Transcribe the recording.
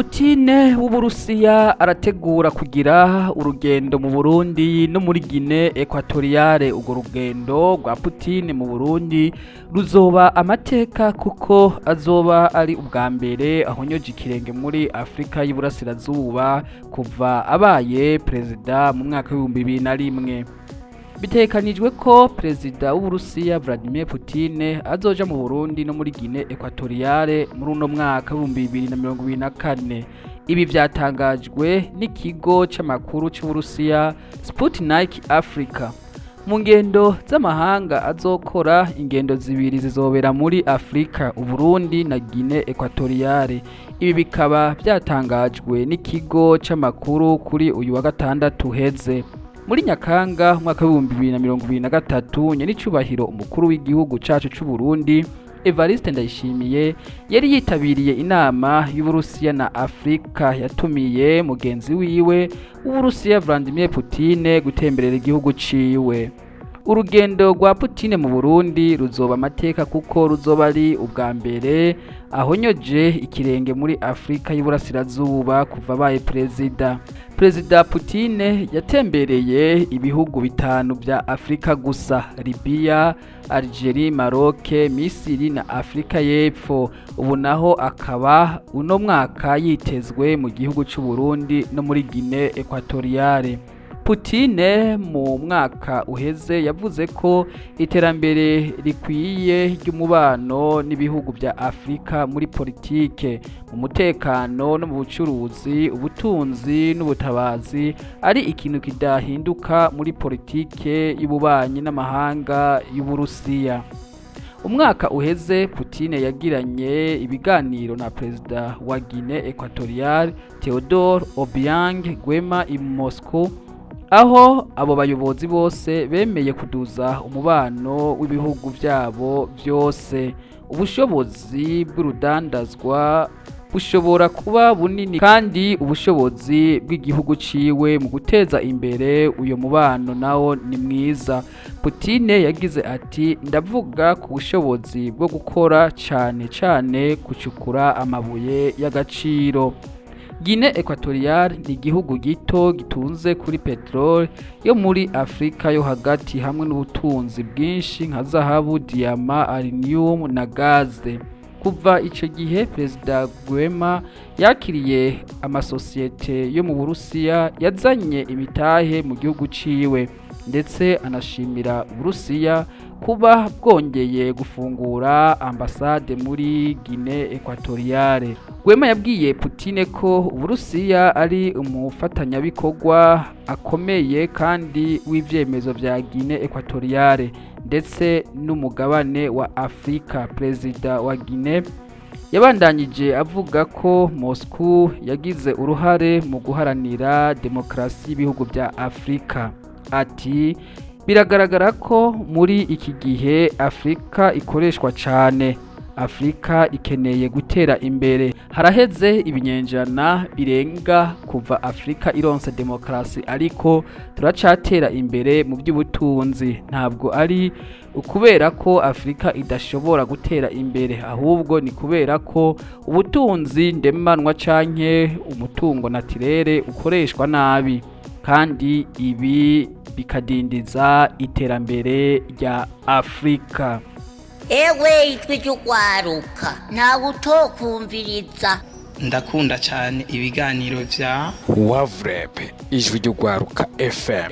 Putine w'Uburusiya arategura kugira urugendo mu Burundi no muri Guinée Equatoriale. Urwo rugendo rwa Putine mu Burundi ruzoba amateka kuko azoba ari ubwa mbere ahonyoje ikirenge muri Afrika y'Iburasirazuba kuva abaye perezida mu mwaka w'2001. Bitegekanijwe ko perezida w'Uburusiya Vladimir Putin azoja mu Burundi no muri Guinée Equatoriale muri uno mwaka w'2024. Ibi vyatangajwe n'ikigo c'amakuru c'Uburusiya Sputnik Africa. Mu ngendo z'amahanga azokora, ingendo zibiri zizobera muri Afrika, Uburundi na Guinée Equatoriale. Ibi bikaba vyatangajwe n'ikigo c'amakuru kuri uyu wa gatandatu uheze. Muri Nyakanga umwaka w'2023, nyenicubahiro umukuru w'igihugu cacu c'Uburundi Evariste Ndayishimiye yari yitabiriye inama y'Uburusiya na Afrika yatumiye mugenzi wiwe w'Uburusiya Vladimir Putin gutemberera igihugu ciwe. Urugendo rwa Putin mu Burundi ruzoba amateka kuko ruzoba ari ubwa mbere ahonyoje ikirenge muri Afrika y'Iburasirazuba kuva abaye perezida. Perezida Putin yatembereye ibihugu bitanu vya Afrika gusa: Libya, Algeria, Maroc, Misiri na Afrika y'Epfo. Ubu naho akaba uno mwaka yitezwe mu gihugu c'u Burundi no muri Guinée Equatoriale. Putine mu mwaka uheze yavuze ko iterambere rikwiye ry'umubano n'ibihugu vya Afrika muri politike, mu mutekano no mu bucuruzi, ubutunzi n'ubutabazi ari ikintu kidahinduka muri politike y'ububanyi n'amahanga y'Uburusiya. Umwaka uheze Putine yagiranye ibiganiro na perezida wa Guinée Equatoriale Theodore Obiang Nguema i Moscow, aho abo bayobozi bose bemeye kuduza umubano w'ibihugu vyabo vyose. Ubushobozi bw'urudandazwa bushobora kuba bunini kandi ubushobozi bw'igihugu ciwe mu guteza imbere uyo mubano nawo ni mwiza. Putine yagize ati: "Ndavuga ku bushobozi bwo gukora cane cane gucukura amabuye y'agaciro." Guinée Equatoriale ni igihugu gito gitunze kuri peteroli yo muri Afrika yo hagati hamwe n'ubutunzi bwinshi nka zahabu, diyama, aluminium na gaze. Kuva ico gihe Perezida Nguema yakiriye amasosiyete yo mu Burusiya yazanye imitahe mu gihugu ciwe, ndetse anashimira Uburusiya kuba bwongeye gufungura ambasade muri Guinée Equatoriale. Nguema yabwiye Putine ko Uburusiya ari umufatanyabikorwa akomeye kandi w'ivyemezo vya Guinée Equatoriale ndetse n'umugabane wa Afrika. Perezida wa Guinée yabandanyije avuga ko Moscow yagize uruhare mu guharanira demokarasi y'ibihugu vya Afrika. Ati: "Biragaragara ko muri iki gihe Afrika ikoreshwa cane. Afrika ikeneye gutera imbere. Haraheze ibinyenjana birenga kuva Afrika ironse demokarasi, ariko turacatera imbere mu by'ubutunzi. Ntabwo ari ukubera ko Afrika idashobora gutera imbere, ahubwo ni kubera ko ubutunzi ndemanwa canke umutungo naturel ukoreshwa nabi, kandi ibi bikadindiza iterambere rya Afrika." Ewe ijwi ry'ugwaruka, ntawe utokumviriza. Ndakunda cyane ibiganiro vya Wavurep, ijwi ry'ugwaruka FM.